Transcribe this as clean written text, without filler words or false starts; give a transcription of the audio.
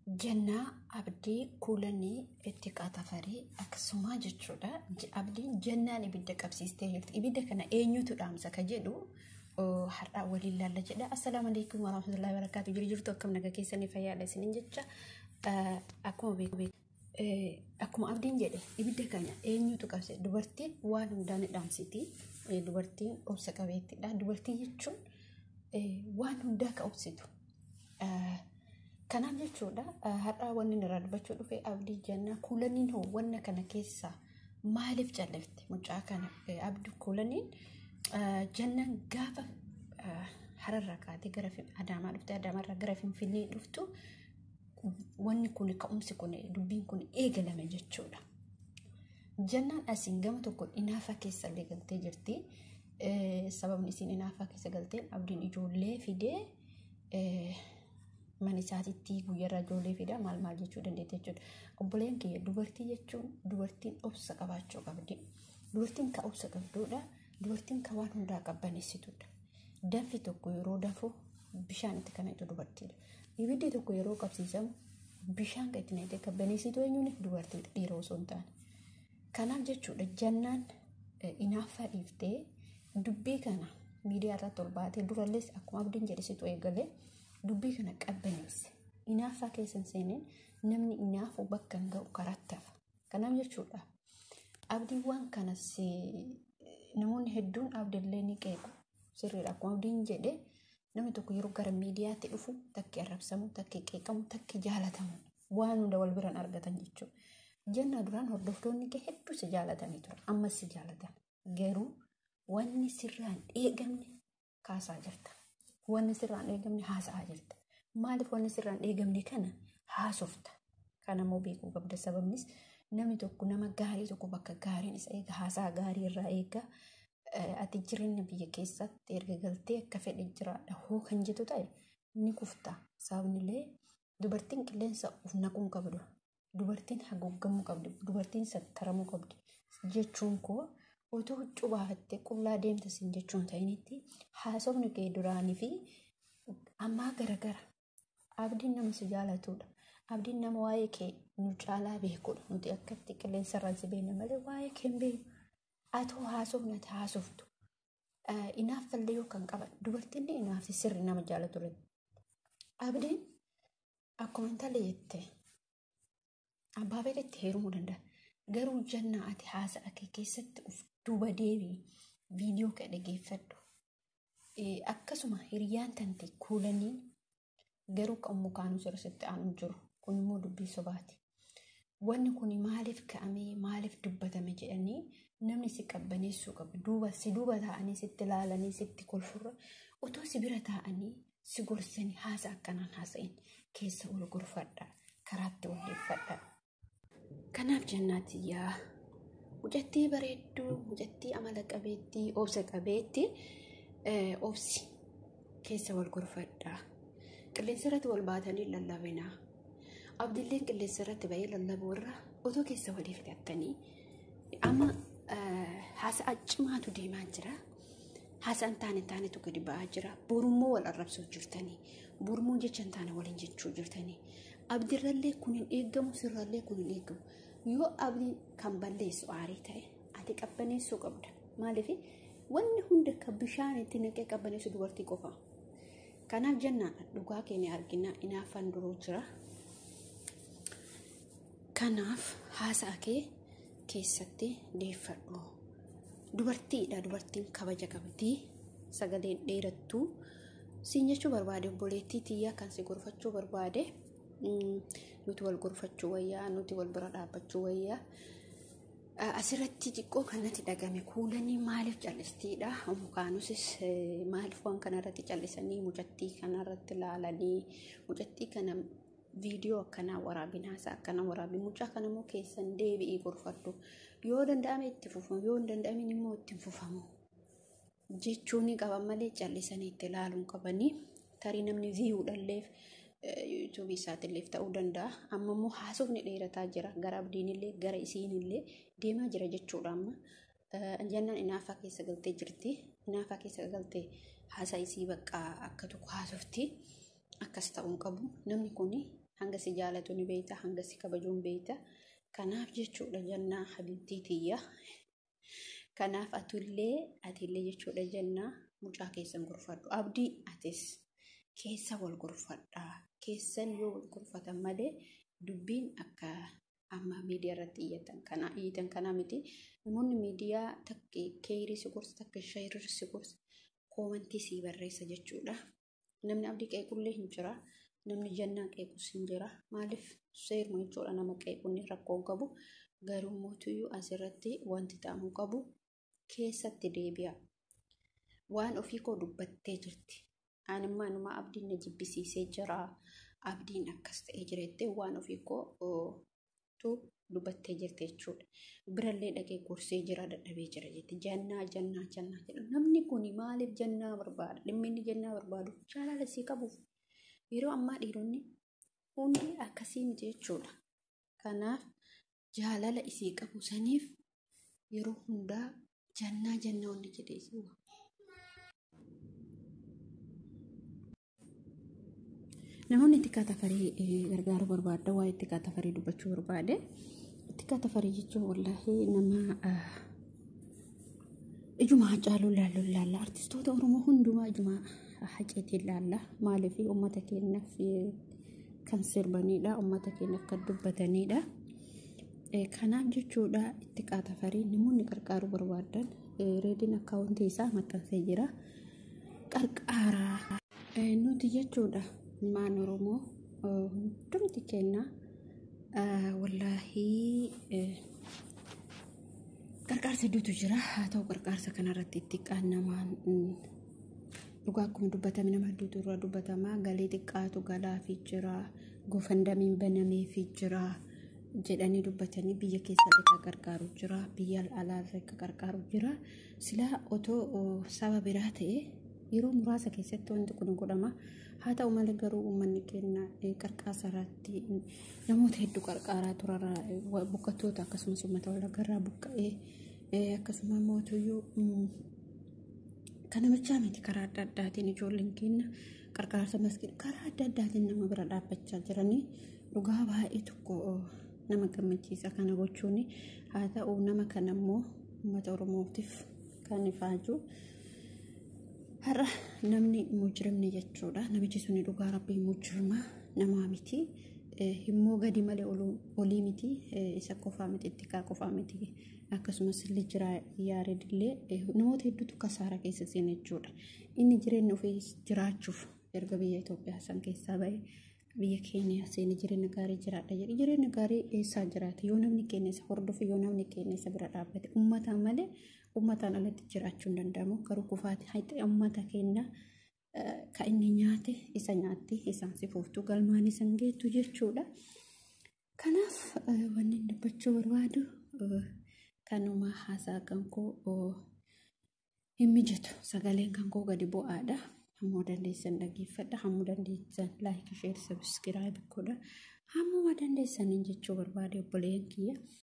Jennaa Abdii Kuulanii Ittiqaa Tafarii akkasuma jechuudha. Abdiin jennaan ibidda qabsiistee jirti. Ibidda kana eenyutu dhaamsa ka jedhu har'aa waliin laalla jedha. Assalaamu alaikum warahmatullahi wabarakatuh. Jiru jirtu, akkam nagaa keessanii, fayyaadha isiniin jecha. Akkuma beeku, akkuma Abdiin jedhe, ibidda kana eenyutu qabse? Dubartiin waan hundaa ni dhaamsiti. Dubartiin obsa qabeettidha. Dubartii jechuun waan hundaa ka obsitu. Kanaaf jechuudha, har'aa wanni irraa dubbachuu dhufe Abdii, Jannaa, Kuulaniin hoo wanna kana keessaa maaliif callifte? Mucaa kana Abdii, Kuulaniin, Jannaan gaafa Hararraa kaatee gara Adaamaa dhufte, Adaamaarraa gara Finfinnee dhuftu, wanni kun ka'umsi kun, dubbiin kun eegalame jechuudha. Jannaan asiin gama tokko inaafa keessa illee galtee jirti. Sababni isiin inaafaa keessa galteen Abdiin ijoollee fidee mana isaatitti guyyaarraa ijoollee fida, maal maal jechuu dandeette jechuudha. Obboleen kiyya, dubartii jechuun dubartiin obsa qabaachuu qabdi. Dubartiin ka obsa qabdudha. Dubartiin ka waan hundaa qabbaneessitudha. Danfi tokko yeroo danfu bishaan itti kan naqxu dubartiidha. Ibiddi tokko yeroo qabsiisamu bishaan kan itti naqxee qabbaneessitu eenyuun? Dubartiidha, dhiira osoo hin taane. Kanaaf jechuudha, Jannaan inaaffaa dhiiftee dubbii kana miidiyaa irratti ol baatee, durallees akkuma Abdiin jedhesitu eegalee, dubbii kana qabbaneesse. Inaaffaa keessa hin seenin, namni inaafu bakka hin ga'u, karaatti hafa. Kanaaf jechuudha, Abdiin waan kanas namoonni hedduun Abdiillee ni qeequ. Sirriidha, akkuma Abdiin jedhe, namni tokko yeroo gara miidiyaatti dhufu takki arrabsamu, takki qeeqamu, takki jaalatamu, waan hunda wal biraan argatan jechuudha. Jannaa, duraan hordoftoonni kee hedduu si jaalatanii turan, ammas si jaalatan. Garuu wanni sirraan eegamne kaasaa jirta. Wanni sirraan eegamne haasa'aa jirta. Maaliif wanni sirraan eegamne kana haasofta? Kana immoo beekuu qabda. Sababnis namni tokko, nama gaarii tokko, bakka gaariin isa eega, haasaa gaarii irraa eega. Ati jireenya biyya keessatti erga galtee akka fedhe jiraadha hoo kan jettu ta'e ni kufta. Sababni dubartiin qilleensa of naquu qabdu. Dubartiin haguugamuu qabdi. Dubartiin sattaramuu qabdi. Jechuun koo otoo huccuu baafattee qullaa deemta siin jechuun ta'initti, haasofni kee duraanii fi ammaa garagara. Abdiin nama si jaalatudha. Abdiin nama waa'ee kee nu caalaa beekudha. Nuti akkatti qilleensa irraan si beekna malee waa'ee kee hin beeknu. Atoo haasofni ati haasoftu inaaffallee yoo kan qaban, dubartiin inaafti sirri nama jaalatu irratti. Abdiin akkuma intalli jette abbaa fedhetti heerumuu danda'a. Garuu Jannaa, ati haasa'a kee keessatti of duuba deebii, viidiyoo kee dhageeffadhu. Akkasuma hiriyaan tante Kuulanii garuu kan mukaanuu sirriitti aanu jiru. Kun immoo dubbii sobaati. Wanni kun maaliif ka'amee, maaliif dubbatame jedhanii namni si qabbaneessuu qaba. Duuba si duuba taa'anii sitti ilaalanii sitti kolfurra otoo si bira taa'anii si gorsanii haasa akkanaan haasa'in, keessa ol gorfadha. Karaatti wal deeffadha. Kanaaf Jannaati yaa mucattii bareedduu, mucattii amala qabeettii, obsa qabeettii, obsi, keessa wal gorfadha. Qilleensa irratti wal baatanii lallabinaa. Abdiilleen qilleensa irratti bahee lallabuu irra otoo keessa walii filattanii. Amma haasa'a cimaatu deemaa jira. Haasa'an taane taanetu gadi ba'aa jira. Borummoo wal arrabsuu jirtanii. Borummoo jecha hin taane waliin jechuu jirtanii. Abdiirrallee kun hin eeggamu, sirrallee kun hin eeggamu. Yoo Abdiin kan balleessu aarii ta'e, ati qabbaneessuu qabda. Maaliif? Wanni hunda kan bishaan itti naqee qabbaneessu dubartii qofa. Kanaaf Jannaa, dhugaa keenya argina, inaaffaan duruu jira. Kanaaf haasa'a kee keessatti deeffadhu. Dubartiidha, dubartiin kabaja qabdi. Sagaleen dheerattu. Siin jechuu barbaade, obboleettii tiyyaa kan si gorfachuu barbaade, nuti wal gorfachuu wayyaa, nuti wal bira dhaabbachuu wayyaa. Asirratti xiqqoo kanatti dhagame, Kuulanii maaliif callistiidha? Mukaanusis maaliif waan kanarratti callisanii, mucattii kanarratti ilaalanii, mucattii kana viidiyoo akkanaa waraabin, haasaa akkanaa waraabin, mucaa kana immoo keessan deebi'ii gorfadhu. Yoo danda'ame itti fufamu, yoo hin danda'amin immoo itti hin fufamu jechuun ni qaban malee callisanii itti ilaaluun qabanii. Tarii namni viiyuudhalleef yuutuubii isaatiilleef ta'uu danda'a. Amma immoo haasofni dheerataa jira. Gara Abdiinillee gara isiinillee deemaa jira jechuudha amma. Jannaan inaafaa keessa galtee jirti. Inaafaa keessa galtee haasaa isii bakka akka tokko haasofti. Akkas ta'uu hin qabu. Namni kun Hanga si jaalatu ni beeyta, hanga si kabaju ni beeyta. Kanaaf jechuudha jennaa habiibtii tiyya. Kanaaf atillee jechuudha jennaa mucaa keessan gorfadhu. Abdii atis keessa wal gorfadhaa. Keessan yoo wal gorfatan malee dubbiin akka amma miidiyaa irratti iyyatan kanaa miti. Namoonni miidiyaa takka keeyirii si gorsa, takka shayirii si gorsa, koomantii si barreessa jechuudha. Namni abdii qeequllee hin jira. Namni jannaa qeequs hin jira. Maaliif seeruma jechuudha nama qeequun rakkoo qabu. Garuu mootuyyuu asirratti wanti ta'amuu qabu keessatti deebi'a. Waan ofii koo dubbattee jirti. Animmaa anumaa abdiin na jibbisiisee jira. Abdiin akkas ta'ee jira jettee waan ofii koo tu dubbattee jirti jechuudha. Birallee dhaqee gorsee jira dadhabee jira jetti. Jannaa jannaa jannaa jedhu. Namni kun maaliif jannaa barbaada? Dhimmi inni jannaa barbaadu jaalala isii qabuuf. Yeroo ammaa dhiironni hundi akkasii miti jechuudha. Kanaaf jaalala isii qabu saniif yeroo hundaa jannaa jannaa wanni jedhee isii waama. Namoonni Ittiqaa Tafarii gargaaruu barbaadda waa'ee Ittiqaa Tafarii dubbachuu barbaade. Ittiqaa Tafarii jechuun wallaahi nama ijuma Hacaaluu laalluun laalla. Artistoota Oromoo hundumaa ijuma Haceetiin laalla. Maaliif uummata keenyaaf kan sirbanidha. Uummata keenyaaf kan dubbatanidha. Kanaaf jechuudha Ittiqaa Tafarii namoonni gargaaruu barbaadan reediin akkaawuntii isaa maxxansee jira. Qarqaaraa. Nuti jechuudha ilmaan Oromoo hundumti keenya wallaahii qarqaarsa hedduutu jira. Haa ta'u qarqaarsa kanarratti xiqqaan namaan dhugaa akkuma dubbatame nama hedduutu irraa dubbatama. Galii xiqqaatu galaafii jira. Gofandamiin banameefii jira jedhanii dubbatanii biyya keessallee kan qarqaaru jira. Biyya alaallee kan qarqaaru jira. Silaa otoo saba biraa ta'e yeroo muraasa keessatti wanti kun godhama. Haa ta'u malee garuu uummanni keenya qarqaarsa irratti namoota hedduu qarqaaraa turarra buqqattoota akkasumas uummata wallaggarraa buqqa'ee akkasuma mootuyyuu kana bichaa miti karaa adda addaatiin ijoolleen keenya qarqaarsa maskiin karaa adda addaatiin nama bira dhaabbachaa jiranii dhugaa baay'ee tokko nama gammachiisa kana gochuun. Haa ta'u nama kana immoo uummata Oromootiif kan ifaaju har'a namni mujrimni jechuudha. Namichi suni dhugaa rabbii mujrima namaa miti. Immoo gadi malee olii miti. Isa qofaa miti, Ittiqaa qofaa miti. Akkasumas illee jira Yaaredillee namoota hedduutu kasaara keessa seene jechuudha. Inni jireenya ofii jiraachuuf erga biyya Itoophiyaa san keessaa ba'e biyya keenya seene jireenya gaarii jiraadha jedhe. Jireenya gaarii eessaa jiraate yoo namni keenya isa hordofe, yoo namni keenya isa bira dhaabbate, uummataan malee uummataan alatti jiraachuu hin danda'amu. Garuu kufaati haxxe uummata keenya kan inni nyaate isa nyaatti isaan si fuuftu galmaan isan geettu jechuudha. Kanaaf wanni inni dubbachuu barbaadu kanuma. Haasaa kan koo hin mijatu, sagaleen kan koo gadi bu'aadha. Hamma dandeessan dhaggeeffadha. Hamma dandeessan like, share, subscribe godha. Hammuma dandeessaniin jechuu barbaade obboleeyyan kiyya.